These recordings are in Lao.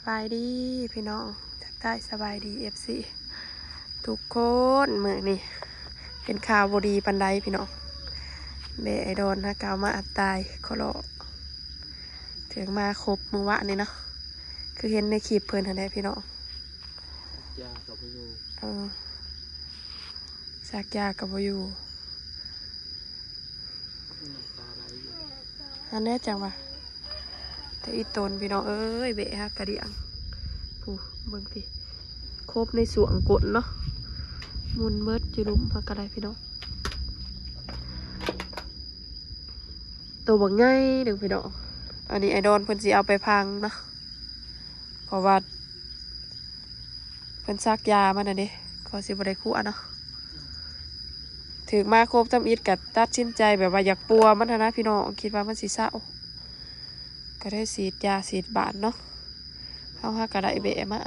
ສະບາຍດີພີ່ນ້ອງ ທັກທາຍສະບາຍດີ ເອັຟຊີ ທຸກຄົນ. ມື້ນີ້ເປັນຂ່າວບໍ່ດີປານໃດພີ່ນ້ອງ ແບະໄອດອນຫາກາວມາອັດຕາຍ ຂໍເລາະ ເຖິງມາຄົບມື້ວານນີ້ເນາະ ຄືເຫັນໃນຄລິບເພິ່ນຫັ້ນແຫຼະພີ່ນ້ອງ. ຢາກໍບໍ່ຢູ່ ເອີ ສັກຢາກໍບໍ່ຢູ່ ອັນແນ່ຈັ່ງວ່າ ແຕ່ອີ່ຕົນພີ່ນ້ອງເອີຍ ແບະຫາກະດຽງ ຜູ້ເບິ່ງຕິ ຄົບໃນຊ່ວງກົ້ນເນາະ ໝຸ່ນເໝິດຢູ່ລຸ່ມຫາກະໄດ້ພີ່ນ້ອງ ໂຕບັກໃຫຍ່ໜຶ່ງພີ່ນ້ອງ. ອັນນີ້ໄອດອນເພິ່ນຊິເອົາໄປພັງເນາະ ເພາະວ່າ ເພິ່ນສັກຢາມານັ້ນເດ້ ກໍຊິບໍ່ໄດ້ຄົບເນາະ ຖືກມາຄົບທຳອິດ ກໍຕັດສິນໃຈແບບວ່າຢາກປົວມັນຫັ້ນນະພີ່ນ້ອງ ຄິດວ່າມັນຊິເຊົາ ກໍໄດ້ສີດຢາສີດບານເນາະ ເຮົາຫາກໍໄດ້ແບະມາ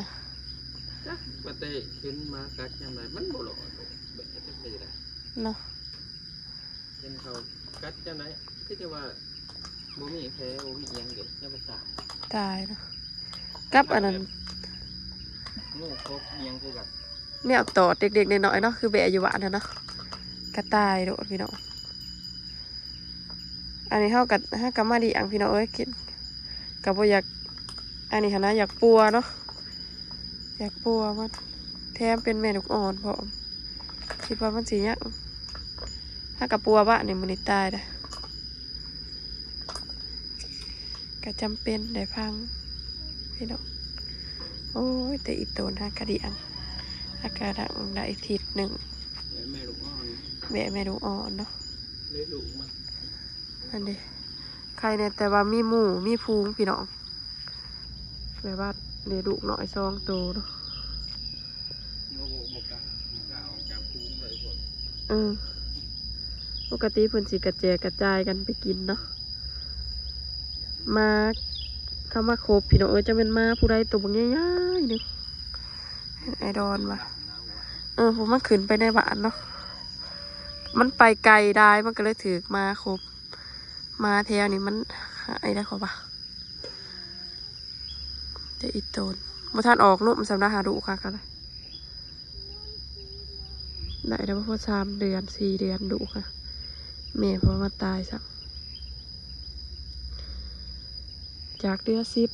ຈັກວ່າແຕ່ເຫັນໝາກັດຍາມໃດ ມັນບໍ່ຫຼອດ ແບະຈັກເຮັດຈັ່ງໃດ ເນາະ. ເຫັນເຂົາກັດຈັ່ງໃດ ຄືຈະວ່າບໍ່ມີແຜບໍ່ມີຫຍັງເດ ຍັງບໍ່ຕາຍ ຕາຍເນາະ ກັບອັນນັ້ນ ແບບ ງູຄົບອີ່ຫຍັງຄືກັນ ແນວຕອດເດັກໆນ້ອຍໆເນາະ ຄືແບະຢູ່ບ້ານຫັ້ນເນາະ ກະຕ່າຍໂດດພີ່ນ້ອງ. ອັນນີ້ເຮົາກໍ ເຮົາກໍມາລ້ຽງພີ່ນ້ອງເອີຍ ກິນ ກໍບໍ່ຢາກ ອັນນີ້ຫັ້ນນະ ຢາກປົວເນາະ ຢາກປົວມັນ ແຖມເປັນແມ່ລູກອ່ອນພ້ອມ ຄິດວ່າມັນຊິຍັງ ຫາກະປົວບາດນີ້ ມື້ນີ້ຕາຍເດ້ ກະຈຳເປັນໄດ້ພັງພີ່ນ້ອງ. ໂອ້ຍ ແຕ່ອີ່ຕົນຫາກະດຽງ ຫາກະດັງໄດ້ທິດໜຶ່ງ ແມ່ລູກອ່ອນ ແມ່ ແມ່ລູກອ່ອນເນາະ ເລີຍລູກມັນ ອັນນີ້ ໄຄແດ່ ແຕ່ວ່າມີໝູ່ມີຝູງພີ່ນ້ອງ ແບບວ່າເດລູກນ້ອຍສອງໂຕເນາະ ບໍ່ ບໍ່ ບໍ່ກ້າ ບໍ່ກ້າອອກຈາກຝູງເລີຍ ເອີ ປົກກະຕິເພິ່ນຊິກະແຈກະຈາຍກັນໄປກິນເນາະ ມາ ເຂົາມາຄົບພີ່ນ້ອງເອີຍ ຈັກແມ່ນມາຜູ້ໃດໂຕບັກໃຫຍ່ໆໜຶ່ງ ໄອດອນວ່າ ເອີ ຜູ້ມັນຂຶ້ນໄປໃນບ້ານເນາະ ມັນໄປໄກຫຼາຍ ມັນກໍເລີຍຖືກມາຄົບ ມາແຖວນີ້ມັນຫາຍໄດ້ ເຂົາວ່າ ແຕ່ອີ່ຕົນ ບໍ່ທັນອອກນົມສ່ຳນະ ຫາດຸຄັກກະໄດ້ ໄດ້ແລ້ວບໍ່ພໍສາມເດືອນສີ່ເດືອນດຸຄ່ະ ແມ່ເພິ່ນມາຕາຍຊ້ຳ ຈາກເຫຼືອສິບ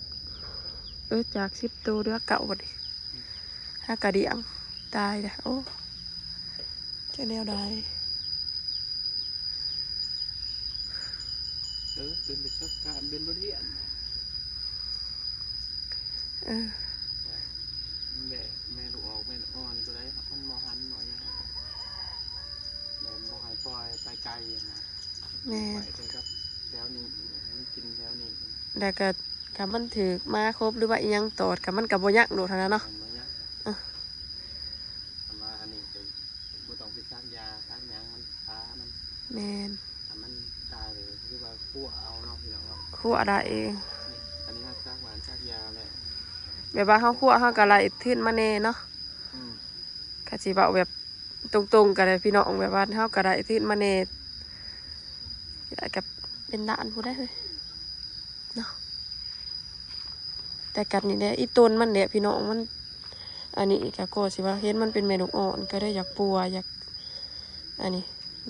ເອີ ຈາກສິບໂຕເຫຼືອເກົ້າບັດນີ້ ຫາກະດຽງຕາຍແລ້ວ ໂອ້ ຈະແນວໃດ ເອີ ເປັນປະສົບການ ເປັນບົດຮຽນ ເອີ ແບບແມ່ລູກອອກແມ່ລູກອ່ອນ ຕົວໃດມັນບໍ່ຫັນບໍ່ຫຍັງ ແບບບໍ່ໃຫ້ປ່ອຍໄປໄກນະ ແມ່ນ ໄວ້ແຕ່ກັບແຖວນີ້ ໃຫ້ມັນກິນແຖວນີ້ ແລ້ວກໍ ຖ້າມັນຖືກມາຄົບ ຫຼືວ່າອີ່ຫຍັງຕອດ ກໍມັນກໍບໍ່ຍັງໂດດຫັ້ນນະເນາະ ມັນບໍ່ຍັງ ເອີ ຄັນວ່າອັນນີ້ກໍ ບໍ່ຕ້ອງໄປສັກຢາສັກຫຍັງ ມັນປາມັນ ແມ່ນ ຖ້າມັນຕາຍເລີຍ ຄືວ່າຂົ້ວເອົາເນາະ ພີ່ນ້ອງເນາະ ຂົ້ວໄດ້ເອງ ອັນນີ້ເຮົາສັກຫວານສັກຢາແລ້ວ ແບບວ່າເຮົາຂົ້ວ ເຮົາກໍໄດ້ທຶນມາແດ່ເນາະ ອືມ ກໍຊິເວົ້າແບບຕົງໆ ກໍໄດ້ພີ່ນ້ອງ ແບບວ່າເຮົາກໍໄດ້ທຶນມາແດ່ ກໍເປັນລ້ານພຸ້ນແຫຼະເຮີ້ຍ ເນາະ ແຕ່ກັນນີ້ແຫຼະ ອີ່ຕົນມັນແຫຼະພີ່ນ້ອງ ມັນ ອັນນີ້ກໍ ກໍຊິວ່າເຫັນມັນເປັນແມ່ລູກອ່ອນ ກໍເລີຍຢາກປົວ ຢາກ ອັນນີ້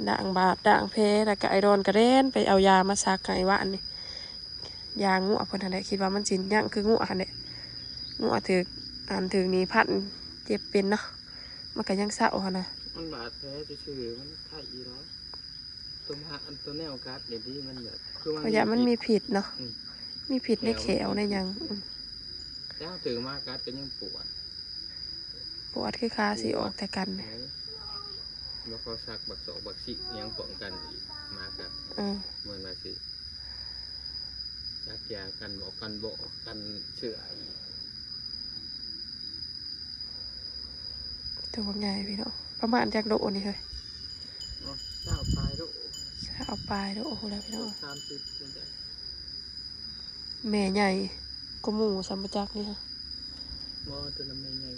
ລ້າງບາດລ້າງແຜ ແລ້ວກໍໄອດອນກໍແລ່ນໄປເອົາຢາມາສັກໃຫ້ວານນີ້ ຢາງົວເພິ່ນຫັ້ນແຫຼະ ຄິດວ່າມັນຊິຍັງຄືງົວຫັ້ນແຫຼະ ງົວຖືກ ອັນ ຖືກນີ້ພັນ ເຈັບເປັນເນາະ ມັນກໍຍັງເຊົາຫັ້ນນະ ມັນບາດແຜຊື່ໆ ມັນໄຄອີ່ຫຼອຍ. ຕົວມາ ອັນຕົວແນວກັດນີ້ຕິ ມັນແບບ ຄືວ່າ ເພາະຢ້ານມັນມີພິດເນາະ ອືມ ມີພິດໃນແຂວ ແຂວ ໃນຫຍັງ ອືມ ແຕ່ເຮົາຖືກໝາກັດກໍຍັງປວດ ປວດຄືຂາຊິອອກແຕ່ກັນ ເອີ ແລ້ວກໍສັກບັກສອກບັກສີຫຍັງປ້ອງກັນອີກ ໝາກັດ ເອີ ເໝືອນວ່າຊິສັກຢາກັນບອກ ກັນບອກ ກັນເຊື້ອອີກ. ຕົວບັກໃຫຍ່ພີ່ນ້ອງ ປະມານຈັກໂລນີ້ເຮີ້ຍ ເນາະ ຊາວປາຍໂລ ຊາວປາຍໂລພຸ້ນແຫຼະພີ່ນ້ອງ ສາມສິບພຸ້ນແຫຼະ ແມ່ໃຫຍ່ກວ່າໝູ່ຊ້ຳ ບໍ່ຈັກນີ້ຫະ ບໍ່ ຕົວນັ້ນແມ່ໃຫຍ່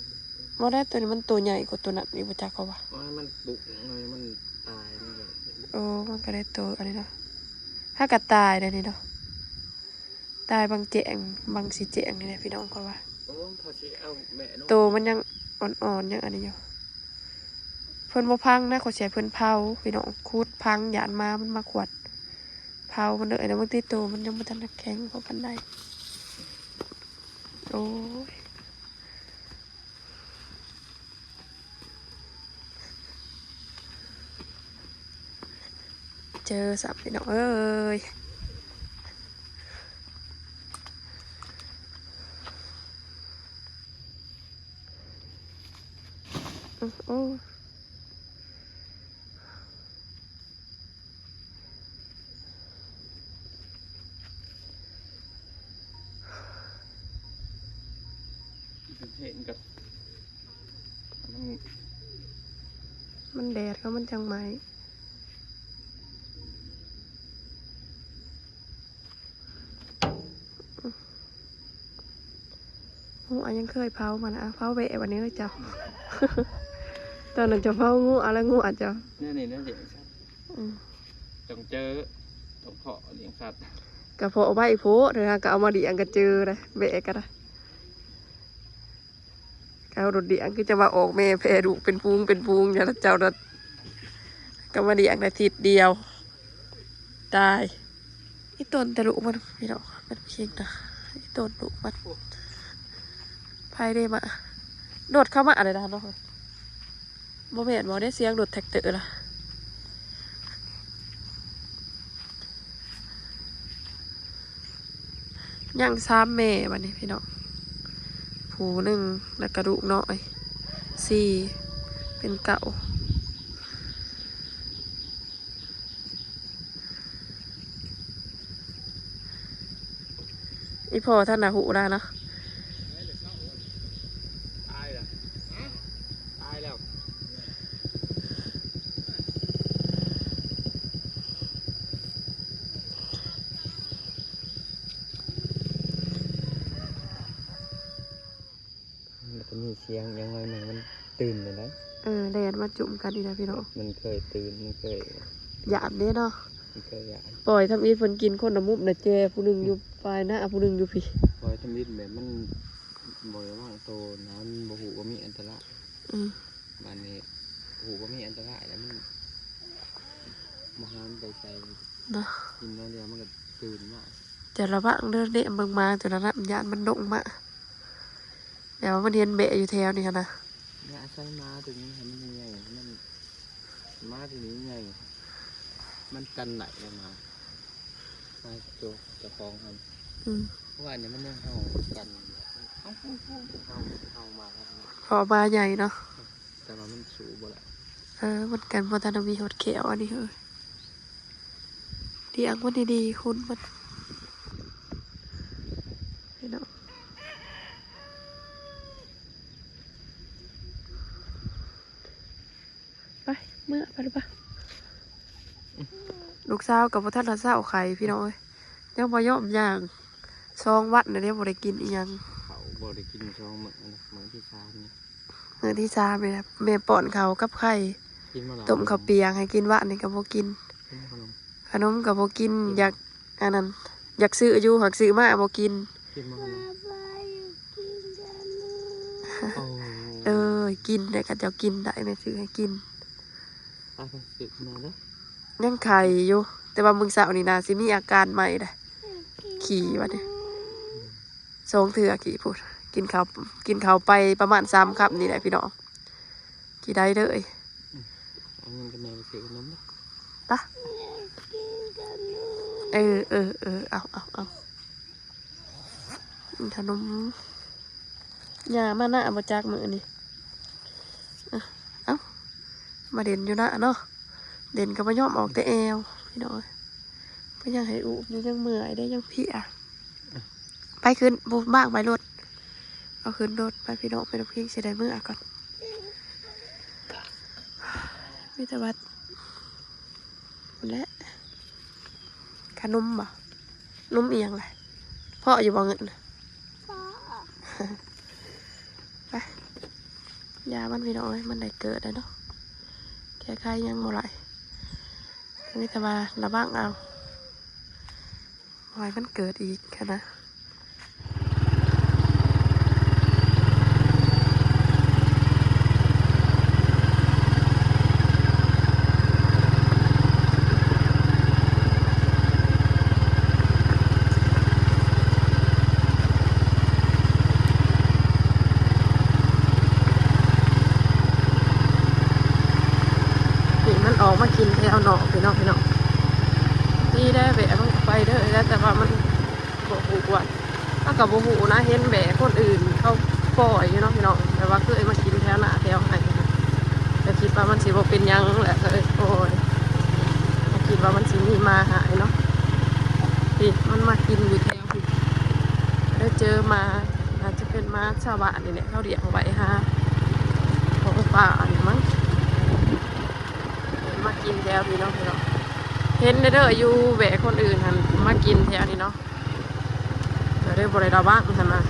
ບໍ່ໄດ້ ຕົວນີ້ມັນໂຕໃຫຍ່ກວ່າຕົວນັ້ນອີກ ບໍ່ຈັກເຂົາວ່າ ວ່າມັນປຸກໜ້ອຍ ມັນຕາຍ ມັນກໍ ໂອ້ ມັນກໍໄດ້ໂຕອັນນີ້ເນາະ ຫາກະຕາຍໄດ໋ນີ້ເນາະ ຕາຍບາງແຈ້ງ ບາງຊິແຈ້ງນີ້ແຫຼະພີ່ນ້ອງ ເຂົາວ່າ ໂອ້ ເຂົາຊິເອົາແມ່ນມ ໂຕມັນຍັງອ່ອນໆ ຍັງອັນນີ້ຢູ່. ເພິ່ນບໍ່ພັງນະ ເຂົາຊິໃຫ້ເພິ່ນເຜົາ ພີ່ນ້ອງ. ຂຸດພັງ ຢ້ານໝາມັນມາຂວດ ເຜົາມັນເດີ. ອັນນັ້ນ ເບິ່ງຕິ ໂຕມັນຍັງບໍ່ທັນໄດ້ແຂງພໍປານໃດ. ໂອ້ຍ ເຈີຊ້ຳ ພີ່ນ້ອງເອີຍ. ໂອ້ ເຫັນກັບ ມັນ ມັນແດດເຂົາ ມັນຈັ່ງໄໝ້. ງົວຍັງເຄີຍເຜົາມັນນະ ເຜົາແບ້ບັດນີ້ເອີຍເຈົ້າ. ຕອນນັ້ນເຈົ້າເຜົາງົວ ແລ້ວງົວເຈົ້າ ແນວນີ້ແນວລ້ຽງສັດ ອືມ ຕ້ອງເຈີ ຕ້ອງເພາະລ້ຽງສັດ ກະເພາະໄວ້ໂພດ ເຮົາກະເອົາມາລ້ຽງກະເຈີໄດ໋ ແບ້ກະໄດ້. ເອົາໂດດດຽງ ຄືຈະວ່າອອກແມ່ແຜ່ລູກເປັນຝູງເປັນຝູງ ຢ່າລະເຈົ້ານະ ກໍມາດຽງໄດ້ທິດດຽວ ຕາຍ. ອີ່ຕົນແຕ່ລູກມັນພີ່ນ້ອງ ມັນເກັ່ງນະ ອີ່ຕົນລູກມັນ. ໃຜເດ້ມາ ລົດເຂົ້າມາແລ້ວນະເນາະ. ບໍ່ແມ່ນບໍ່ ໄດ້ສຽງລົດແທັກເຕີລະ. ຍັງສາມແມ່ບັດນີ້ພີ່ນ້ອງ ຜູ້ໜຶ່ງ ແລ້ວກະລູກນ້ອຍ ສີ່ ເປັນເກົ້າ. ອີ່ພໍ່ທ່ານນະຮູ້ລະເນາະ ຕາຍລະ ຕາຍແລ້ວ. ມັນກະມີສຽງຫຍັງໜ້ອຍໜຶ່ງ ມັນຕື່ນແລ້ວໃດ໋. ເອີ ແລ່ນມາຈຸ້ມກັນອີກແລ້ວພີ່ນ້ອງ ມັນເຄີຍຕື່ນ ມັນເຄີຍຢ້ານເດ້ເນາະ ມັນເຄີຍຢ້ານ. ປ່ອຍທຳອິດເພິ່ນກິນຄົນລະມຸມນະແຈ ຜູ້ໜຶ່ງຢູ່ປາຍນາ ຜູ້ໜຶ່ງຢູ່ພີ້. ປ່ອຍທຳອິດແບບມັນບໍ່ລະວັງໂຕນະ ມັນບໍ່ຮູ້ວ່າມີອັນຕະລາຍ. ອືມ ບາດນີ້ຮູ້ວ່າມີອັນຕະລາຍແລ້ວ ມັນບໍ່ຫານໄປໃສເນາະ ກິນໜ້ອຍດຽວມັນກະຕື່ນມາ. ຈະລະວັງເດີ ແນມເບິ່ງໝາໂຕນັ້ນນະ ຢ້ານມັນດົງມາ. ແບບວ່າມັນເຫັນແບ້ຢູ່ແຖວນີ້ຫັ້ນນະ ຢ່າອາໄສໝາໂຕນີ້ໃຫ້ມັນໃຫຍ່ໆ ໃຫ້ມັນ ໝາໂຕນີ້ໃຫຍ່ ມັນກັນໄດ້ແລ້ວໝາ ໝາໂຕເຈົ້າຂອງຫັ້ນ. ອືມ ເພາະວ່າອັນນີ້ມັນຍັງເຫົ່າກັນ ເອົາ ເຫົ່າ ເຫົ່າ ເຫົ່າ ເຫົ່າມາແລ້ວ ເພາະວ່າໝາໃຫຍ່ເນາະ ແຕ່ວ່າມັນສູ້ບໍ່ໄດ້. ເອີ ມັນກັນບໍ່ທັນໄດ້ມີຮອດແຂ້ວອັນນີ້ເຮີ້ຍ. ລ້ຽງມັນດີໆ ຄຸນມັນ ພີ່ນ້ອງ. ໄປ ເມືອ ໄປລູກ ໄປ. ລູກສາວກໍບໍ່ທັນໄດ້ເຊົາໄຂ້ພີ່ນ້ອງເອີຍ ຍັງບໍ່ຍອມຍ່າງ ສອງວັນແລ້ວເດ້ ບໍ່ໄດ້ກິນອີ່ຫຍັງ ເຂົ້າບໍ່ໄດ້ກິນສອງມື້ ມື້ທີສາມນີ້ ມື້ທີສາມນີ້ແຫຼະ ແມ່ປ້ອນເຂົ້າກັບໄຂ່ ກິນບໍ່ຫຼາຍ ຕົ້ມເຂົ້າປຽກໃຫ້ກິນ ວານນີ້ກໍບໍ່ກິນ ກິນຂະໜົມ ຂະໜົມກໍບໍ່ກິນ ກິນ ຢາກ ອັນນັ້ນ ຢາກຊື້ຢູ່ ຫາກຊື້ມາບໍ່ກິນ ກິນບໍ່ຂະໜົມ ໂອ້ ເອີ ກິນແຫຼະ ຄັນເຈົ້າກິນໄດ້ ແມ່ຊື້ໃຫ້ກິນ ໄປ ໄປຊື້ມາເດີ ຍັງໄຂ້ຢູ່ ແຕ່ວ່າມື້ເຊົ້ານີ້ໜ້າຊິມີອາການໃໝ່ໄດ໋ ຂີ້ບັດນີ້ ສອງເທື່ອຂີ້ພຸ້ນ ກິນເຂົ້າ ກິນເຂົ້າໄປປະມານສາມຄຳນີ້ແຫຼະພີ່ນ້ອງ ຂີ້ໄດ້ເລີຍ. ອືມ ເອົາເງິນກັບແມ່ໄປຊື້ຂະໜົມເດີ ປະ ເອີ ເອີ ເອີ ເອົາ ເອົາ ເອົາ ກິນຂະໜົມ. ຍ່າມານະ ບໍ່ຈັກມື້ນີ້ ເອົາ ມາເດັ່ນຢູ່ນະເນາະ ເດັ່ນກໍບໍ່ຍອມອອກແຕ່ແອວ ພີ່ນ້ອງເອີຍ ເພິ່ນຍັງໃຫ້ອຸ້ມຢູ່ ຍັງເມື່ອຍເດ້ ຍັງເພຍ. ໄປຂຶ້ນ ບໍ່ ບ້າງໄປລົດ ເອົາຂຶ້ນລົດໄປ ພີ່ນ້ອງ ໄປນຳພິງ ຊິໄດ້ເມືອກ່ອນ ມີແຕ່ວ່າ ພຸ້ນແຫຼະ ຂະໜົມບໍ? ໜົມອີ່ຫຍັງລະ? ພໍຢູ່ບໍ່ເງິນ? ພໍ ໄປ ຢ່າມັນ ພີ່ນ້ອງເອີຍ ມັນໄດ້ເກີດແລ້ວເນາະ ແກ້ໄຂຫຍັງບໍ່ໄດ້ ມີແຕ່ວ່າລະວັງເອົາ ບໍ່ໃຫ້ມັນເກີດອີກຫັ້ນນະ. ກິນແຖວນອກພີ່ນ້ອງ ພີ່ນ້ອງ ດີແດ່ແບະມັນກໍໄປເດີແລ້ວ ແຕ່ວ່າມັນບໍ່ຮູ້ວ່າ ເຮົາກໍບໍ່ຮູ້ນະ ເຫັນແບະຄົນອື່ນເຂົາປ່ອຍຢູ່ເນາະ ພີ່ນ້ອງ ແຕ່ວ່າເຄີຍມາກິນແຖວນາແຖວໄຮ່ ກໍຄິດວ່າມັນຊິບໍ່ເປັນຫຍັງແຫຼະ ກໍເລີຍປ່ອຍ ບໍ່ຄິດວ່າມັນຊິມີໝາຮ້າຍເນາະ ນີ້ມັນມາກິນຢູ່ແຖວ ໄດ້ເຈີໝາ ອາດຈະເປັນໝາຊາວບ້ານນີ້ແຫຼະ ເຂົາລ້ຽງໄວ້ຫາຂອງປ່ານີ້ມັ້ງ ມາກິນແຖວນີ້ເນາະ ເຫັນແດ່ເດີ ຢູ່ແວະຄົນອື່ນຫັ້ນມາກິນແຖວນີ້ເນາະ ກໍເລີຍບໍ່ໄດ້ລະວັງຫັ້ນນະ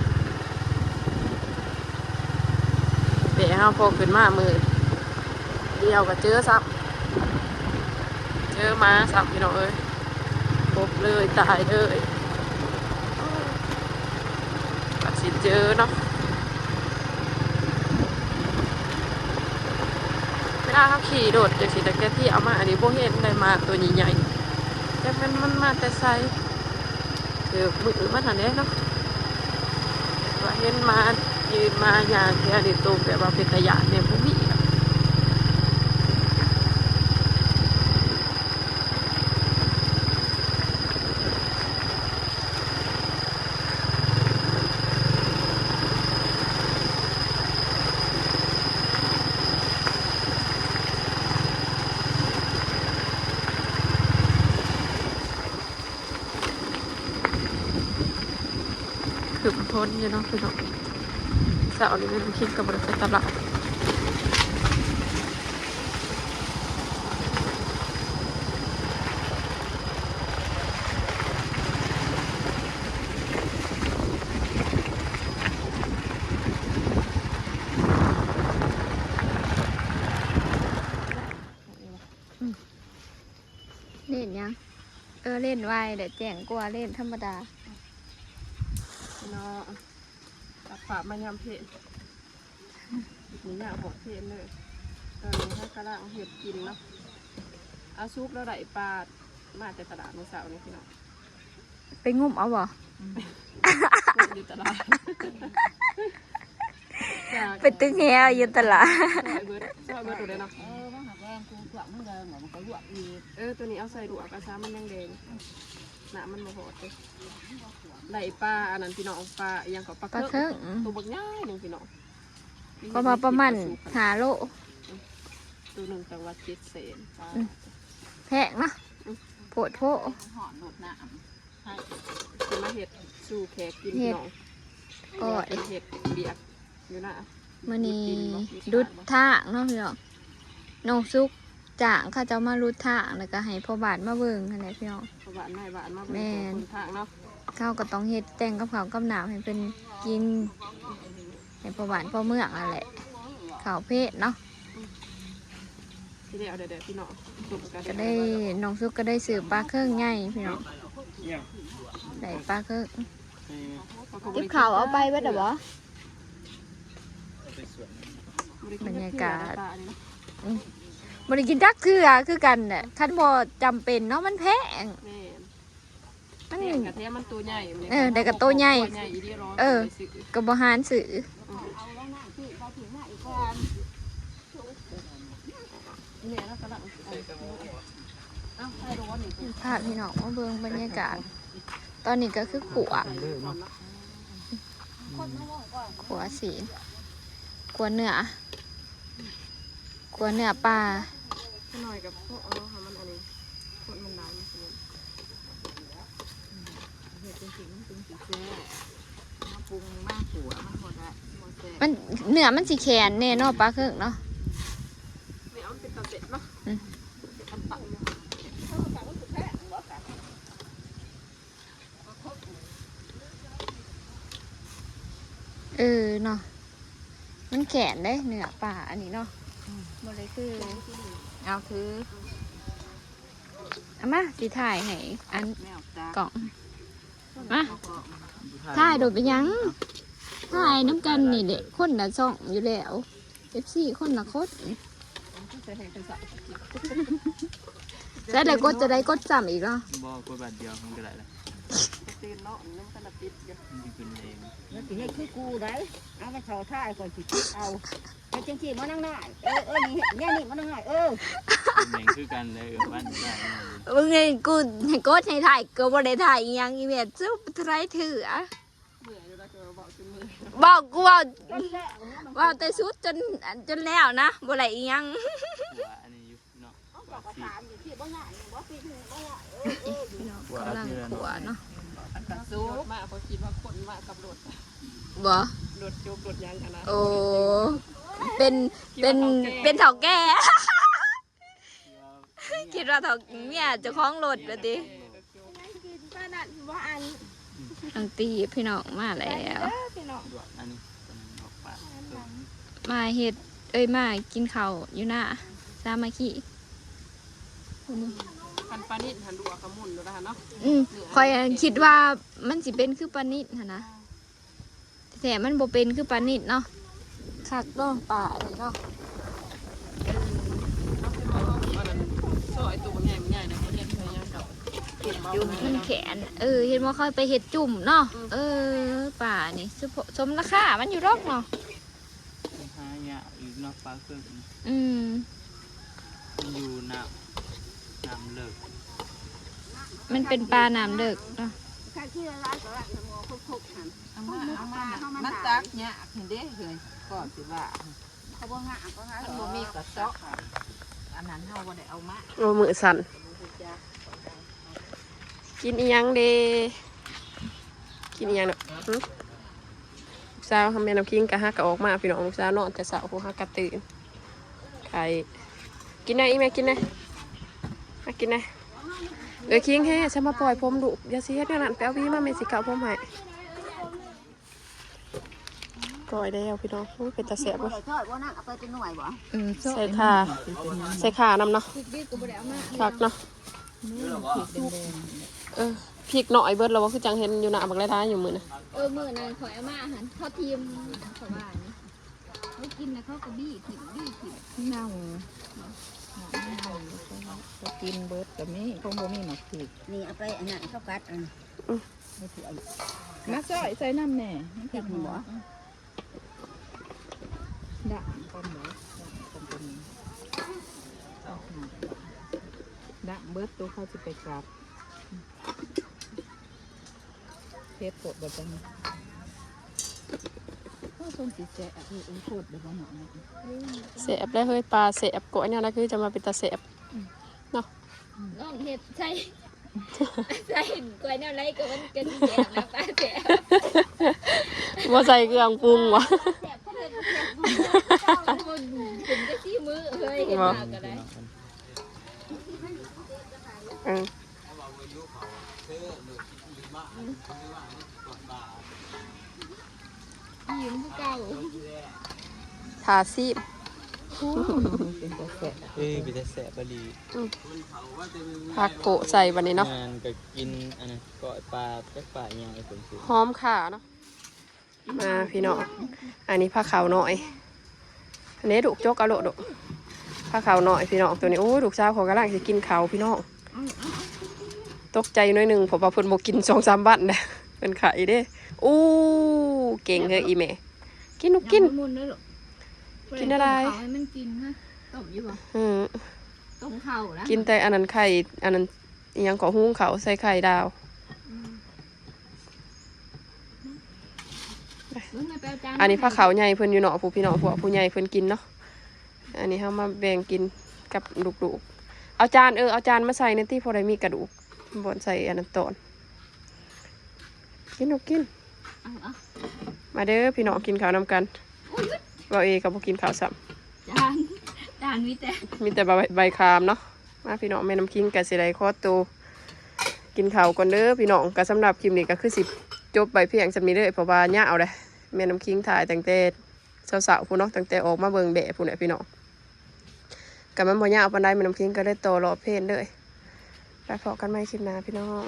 ແຕ່ເຮົາພໍຂຶ້ນມາມື້ດຽວກໍເຈີຊ້ຳ ເຈີໝາຊ້ຳ ພີ່ນ້ອງເອີຍ ພົບເລີຍ ຕາຍເລີຍ ກໍຊິເຈີເນາະ ເວລາເຮົາຂີ່ລົດຈັ່ງຊີ້ ຕັ້ງແຕ່ທ່ຽວມານີ້ບໍ່ເຫັນໄດ້ໝາໂຕໃຫຍ່ໆ ຈັກແມ່ນມັນມາແຕ່ໃສ. ຖືກມື້ມັນຫັ້ນແຫຼະເນາະ ວ່າເຫັນໝາຢືນໝາຍ່າງແຖວນີ້ ໂຕແບບວ່າເປັນຕາຢ້ານແດ່ ບໍ່ມີດອກ. ຄືຝົນຢູ່ເນາະ ພີ່ນ້ອງ ເຊົ້ານີ້ແມ່ນຄິດກໍບໍ່ໄດ້ໄປຕະຫຼາດ. ເຫຼັ້ນຫຍັງ? ເອີ ເຫຼັ້ນໄວແຫຼະ ແຈ້ງກວ່າເຫຼັ້ນທຳມະດາ. ພີ່ນ້ອງ ຕັດພາບມາຍາມເພນ ນີ້ຍາມຮອດເພນເລີຍ. ຕອນນີ້ເຮົາກຳລັງເຮັດກິນເນາະ. ເອົາ ສຸກ ລາວໄດ້ປາມາແຕ່ຕະຫຼາດມື້ເຊົ້ານີ້ ພີ່ນ້ອງ. ໄປງຸ້ມເອົາບໍ່? ງຸ້ມຢູ່ຕະຫຼາດ ໄປຕຶກແຫຢູ່ຕະຫຼາດ. ຊ່ອຍເບິດ ຊ່ອຍເບິດໂດດເນາະ. ເອີ ມັນຫາກແລງ ກູກວາງມັນແດງ ມັນກໍລວກອີກ. ເອີ ໂຕນີ້ເອົາໃສ່ລວກ ກະຊາມັນຍັງແດງ ນ້ຳມັນບໍ່ຮອດເດ້. ໄດ້ປາອັນນັ້ນ ພີ່ນ້ອງ ປາອີ່ຫຍັງກໍ ປາເຄິງ ປາເຄິງ ໂຕບັກໃຫຍ່ໜຶ່ງ ພີ່ນ້ອງ. ເພາະວ່າປະມານຫ້າໂລ ໂຕໜຶ່ງຕັ້ງວ່າເຈັດແສນ. ປາ ອືມ ແພງເນາະ. ອືມ ໂພດໂພ. ຮ້ອນໂລດນ້ຳ ໃຫ້ ຊິມາເຮັດສູ່ແຂກກິນ ເຮັດ ພີ່ນ້ອງ ກ້ອຍ ເຮັດວຽກຢູ່ນະ. ມື້ນີ້ດຸດທາງເນາະ ພີ່ນ້ອງ ນ້ອງສຸກຈ້າງເຂົາເຈົ້າມາຫຼຸດທາງ ແລ້ວກໍໃຫ້ພໍ່ບ້ານມາເບິ່ງຫັ້ນແຫຼະ ພີ່ນ້ອງ. ພໍ່ບ້ານນາຍບ້ານມາເບິ່ງ ແມ່ນ ຄົນທາງເນາະ. ເຮົາກໍຕ້ອງເຮັດແຕ່ງກັບເຂົ້າກັບນ້ຳໃຫ້ເພິ່ນກິນ ໃຫ້ພໍ່ບ້ານພໍ່ເມືອງຫັ້ນແຫຼະ ເຂົ້າເພດເນາະ. ຊິໄດ້ເອົາແດ່ໆ ພີ່ນ້ອງ ຕົ້ມກໍ ກໍໄດ້ ນ້ອງສຸກກໍໄດ້ຊື້ປາເຄິງໃຫຍ່ ພີ່ນ້ອງ ໄດ້ປາເຄິງ. ເອີ ຕິບເຂົ້າເອົາໄປເບິດແລ້ວບໍ່? ບັນຍາກາດ ອືມ ບໍ່ໄດ້ກິນຈັກເທື່ອຄືກັນແຫຼະ ຄັນບໍ່ຈຳເປັນເນາະ ມັນແພງ. ແມ່ນ ມັນ ແພງກະແທ້ ມັນໂຕໃຫຍ່. ເອີ ແຕ່ກໍໂຕໃຫຍ່ ໃຫຍ່ອີ່ຫຼີ. ເອີ ກໍບໍ່ຫານຊື້. ອືມ ພາພີ່ນ້ອງມາເບິ່ງບັນຍາກາດ ຕອນນີ້ກໍຄືຂົ້ວ ຂົ້ວຊີ້ນ ຂົ້ວເນື້ອ ຂົ້ວເນື້ອປາ. ໜ້ອຍກັບເພາະເອົາເນາະ ໃຫ້ມັນອັນນີ້ ຄົນມັນຫຼາຍ ມັນຊິ ເຮັດຈັ່ງຊີ້ມັນຈຶ່ງຊິແຊບ. ມາປຸງມາຂົ້ວມັນບໍ່ໄດ້ ບໍ່ແຊບ. ມັນ ເນື້ອມັນຊິແຂນແດ່ເນາະ ປາເຄິງເນາະ. ແນວມັນເປັນຕາເສັບເນາະ. ອືມ ເປັນຕາປັງເນາະ. ເອີເນາະ ມັນແຂນເດ້ ເນື້ອປາອັນນີ້ເນາະ. ອືມ ບໍ່ໄດ້ຄື ເອົາຖື ເອົາມາ ຊິຖ່າຍໃຫ້ອັນ ແນວຕາ ກ້ອງ ມາ ຖ່າຍໂດດເປັນຫຍັງ? ຖ່າຍນຳກັນນີ້ແຫຼະ ຄົນລະຊ່ອງຢູ່ແລ້ວ ເອັຟຊີ ຄົນລະຄົນ. ໃສ່ແລ້ວກົດ ຈະໄດ້ກົດຊ້ຳອີກເນາະ. ບໍ່ ກົດບາດດຽວມັນກໍໄດ້ລະ. ຕື່ນເນາະ ມັນຍັງບໍ່ທັນໄດ້ປິດຢູ່ ມັນຊິຂຶ້ນເອງ. ມັນຊິເຮັດຄືກູໄດ໋ ເອົາໄປເຂົ້າທ້າຍ ຂ້ອຍຊິປິດເອົາ. ເຮັດຈັ່ງຊີ້ ໝໍນາງນ້ອຍ. ເອີ ເອີ ນີ້ເຮັດແນວນີ້ ໝໍນາງນ້ອຍ. ເອີ ແມ່ນຄືກັນເລີຍ ເອີ້ນວ່າໄດ້ ມຶງໃຫ້ກູໃຫ້ກົດໃຫ້ຖ່າຍກໍບໍ່ໄດ້ຖ່າຍອີ່ຫຍັງ ອີແມ່ຈຸບເທົ່າໃດເທື່ອ ເມື່ອຍຢູ່ແລ້ວກໍເວົ້າຈົນເມື່ອຍ ເວົ້າ ກູເວົ້າ ເວົ້າແຕ່ສຸດຈົນ ຈົນແລ້ວນະ ບໍ່ໄດ້ອີ່ຫຍັງ ຂົວອັນນີ້ຢູ່ເນາະ ເອົາ ຂົວ ກໍ ຊິ ຖາມຢູ່ທີ່ບໍ່ງ່າຍ ບໍ່ ປີໜຶ່ງບໍ່ງ່າຍ ເອີ ເອີ ຢູ່ເນາະ ກຳລັງຂົວເນາະ ອັນກະສູບມາ ເຂົາຄິດວ່າຄົນມາກັບລົດ ບໍ່ ລົດຈົກລົດຫຍັງຫັ້ນນະ ໂອ້ ເປັນ ເປັນ ເປັນເຖົ້າແກ່ ຄິດວ່າເຖົ້າເມຍເຈົ້າຂອງລົດວ່າຕິ ເອີ ລົດຈົກ ກິນປານັ້ນບໍ່ອັນ ນ້ອງຕີບ ພີ່ນ້ອງມາແລ້ວ ເດີພີ່ນ້ອງ ອັນນີ້ ມາເຮັດ ເອີຍ ມາກິນເຂົ້າຢູ່ນາ ສາມັກຄີ ຄັນປານິດຫັ້ນລວກກະໝຸ່ນໂລດຫັ້ນເນາະ ອືມ ຂ້ອຍຄິດວ່າມັນຊິເປັນຄືປານິດຫັ້ນນະ ແທ້ມັນບໍ່ເປັນຄືປານິດເນາະ ຄັກເນາະ ປານີ້ເນາະ ອັນນັ້ນ ຊອຍໂຕບັກໃຫຍ່ໆ ນະ ເຂົາເຮັດໃສ່ຫຍັງເຈົ້າ ຈຸ້ມ ມັນແຂນ ເອີ ເຫັນບໍ່ ເຂົາໄປເຮັດຈຸ້ມເນາະ ເອີ ປານີ້ ສົມ ສົມລາຄາມັນຢູ່ດອກເນາະ ຫາຍາກອີກເນາະ ປາເຄິ່ງ ອືມ ມັນຢູ່ນ້ຳ ນ້ຳເລິກ ມັນເປັນປານ້ຳເລິກເນາະ ເອົາມາ ເອົາມາ ມັນຕັກຍາກຫັ້ນເດ້ເຮີ້ຍ ກໍຊິວ່າ ເຂົາບໍ່ງາມ ເຂົາງາມ ມັນບໍ່ມີກະເຊາະ ອັນນັ້ນເຮົາບໍ່ໄດ້ເອົາມາ ໂອ້ ມືສັ່ນ ບໍ່ຮູ້ຈັກ ກິນອີ່ຫຍັງເດ ກິນອີ່ຫຍັງເນາະ ຫຶ ລູກສາວ ແມ່ນ້ຳຄິງກະຫາກະອອກມາ ພີ່ນ້ອງ ລູກສາວນອນແຕ່ເຊົ້າ ຫາກະຕື່ນ ໄຂ່ ກິນແດ່ອີ່ແມ່ ກິນແດ່ ມາກິນແດ່ ເອີຍ ຄິງເຮ ຊະມາປ່ອຍຜົມລູກ ຢ່າຊິເຮັດແນວນັ້ນ ໄປເອົາຫວີມາ ແມ່ຊິເກົາຜົມໃຫ້ ກ້ອຍແລ້ວພີ່ນ້ອງ ໂອ້ຍ ເປັນຕາແຊບເວີຍ ເອົາໄປເປັນໜ່ວຍບໍ່ ອືມ ໃສ່ຂ່າ ໃສ່ຂ່ານຳເນາະ ພິກດິບກໍບໍ່ໄດ້ເອົາມາ ຄັກເນາະ ອືມ ພິກແດງໆ ເອີ ພິກນ້ອຍເບິດແລ້ວບໍ່ ຄືຈັ່ງເຫັນຢູ່ນະ ບັກຫຼາຍໆຢູ່ມື້ນະ ເອີ ມື້ນັ້ນຂ້ອຍເອົາມາຫັ້ນ ເຂົາຖິ້ມ ເຂົາວ່ານີ້ ໄປກິນແລ້ວເຂົາກໍບີ້ຖິ້ມ ບີ້ຖິ້ມ ເນົ່າ ເນົ່າ ເຂົາກິນເບິດກໍມີ ຄົງບໍ່ມີໝາກພິກ ນີ້ເອົາໄປອັນນັ້ນ ເຂົາກັດອັນ ອືມ ໃສ່ຖ້ວຍ ມາຊອຍໃສ່ນຳແດ່ ມັນຈັ່ງຫອມ ດາງກ່ອນບໍ ດາງກ່ອນກໍມີ ດາງເບິດ ໂຕເຂົາຊິໄປກັດ ເຜັດໂພດບໍ່ຈັງ ໂອ້ ສົມຊິແຊບ ເອີ ໂພດບໍ່ເນາະ ແຊບແລ້ວເຮີ້ຍ ປາແຊບ ກ້ອຍແນວໃດຄືຈະມາເປັນຕາແຊບ ອືມ ເນາະ ອືມ ລອງເຮັດໃສ່ ໃສ່ກ້ອຍແນວໃດກໍມັນກໍຊິແຊບນະ ປາແຊບ ບໍ່ໃສ່ເຄື່ອງປຸງຫວາ ແຊບ ເຮັດບໍ່ແຊບ ເບິ່ງຂຶ້ນແຕ່ສີມືເຮີ້ຍ ເຮັດມາກໍໄດ້ ເອີ ອີ່ຫຍັງຄືເກົ່າ ຖ້າຊີມ ໂອ້ ເປັນຕາແຊບ ເອີ ເປັນຕາແຊບອີ່ຫຼີ ອືມ ຜັກໂປະໃສ່ບັດນີ້ເນາະ ແມ່ນ ກໍກິນອັນນັ້ນ ກ້ອຍປາ ຈັກປາອີ່ຫຍັງ ເອີ ເພິ່ນຊື່ ຫອມຂ່າເນາະ ມາພີ່ນ້ອງ ອັນນີ້ພາເຂົ້ານ້ອຍ ອັນນີ້ລູກ ຈົກເອົາໂລດລູກ ພາເຂົ້ານ້ອຍພີ່ນ້ອງ ໂຕນີ້ ໂອ້ຍ ລູກສາວເຂົາກຳລັງຊິກິນເຂົ້າພີ່ນ້ອງ ຕົກໃຈໜ້ອຍໜຶ່ງ ເພາະວ່າເພິ່ນບໍ່ກິນສອງສາມວັນແລ້ວ ເພິ່ນໄຂ້ເດ້ ໂອ້ ເກັ່ງເຮີ້ຍອີ່ແມ່ ກິນລູກ ກິນ ກິນແນວໃດ ຕົ້ມເຂົ້າໃຫ້ມັນກິນ ຮະ ຕົ້ມຢູ່ບໍ່ ເອີ ຕົ້ມເຂົ້າລະ ກິນແຕ່ອັນນັ້ນ ໄຂ່ ອັນນັ້ນ ອີ່ຫຍັງເກາະ ຫຸງເຂົ້າໃສ່ໄຂ່ດາວ ອືມ ອັນນີ້ພາເຂົ້າໃຫຍ່ເພິ່ນຢູ່ເນາະ ຜູ້ພີ່ນ້ອງ ພວກຜູ້ໃຫຍ່ເພິ່ນກິນເນາະ ອັນນີ້ເຮົາມາແບ່ງກິນກັບລູກໆ ເອົາຈານ ເອີ ເອົາຈານມາໃສ່ແດ່ຕິ ພໍໄດ້ມີກະດູກ ບ່ອນໃສ່ອັນນັ້ນຕອນ ກິນລູກກິນ ເອົາ ເອົາ ມາເດີພີ່ນ້ອງ ກິນເຂົ້ານຳກັນ ໂອ້ຍ ເວົ້າເອກໍບໍ່ກິນເຂົ້າຊ້ຳ ຈານ ຈານມີແຕ່ ມີແຕ່ໃບ ໃບຄາມເນາະ ມາພີ່ນ້ອງ ແມ່ນ້ຳຄິງກໍຊິໄດ້ຂໍໂຕກິນເຂົ້າກ່ອນເດີພີ່ນ້ອງ ກໍສຳລັບຄລິບນີ້ກໍຄືຊິຈົບໄປພຽງສ່ຳນີ້ເດີ ເພາະວ່າຍາວແລ້ວ ແມ່ນ້ຳຄິງຖ່າຍຕັ້ງແຕ່ເຊົ້າໆພຸ້ນເນາະ ຕັ້ງແຕ່ອອກມາເບິ່ງແດດພຸ້ນແຫຼະພີ່ນ້ອງ ກໍມັນບໍ່ຍາວປານໃດ ແມ່ນ້ຳຄິງກໍເລີຍຕໍ່ລອບເພນເລີຍ ໄປພໍ້ກັນໃໝ່ຄລິບໜ້າພີ່ນ້ອງ.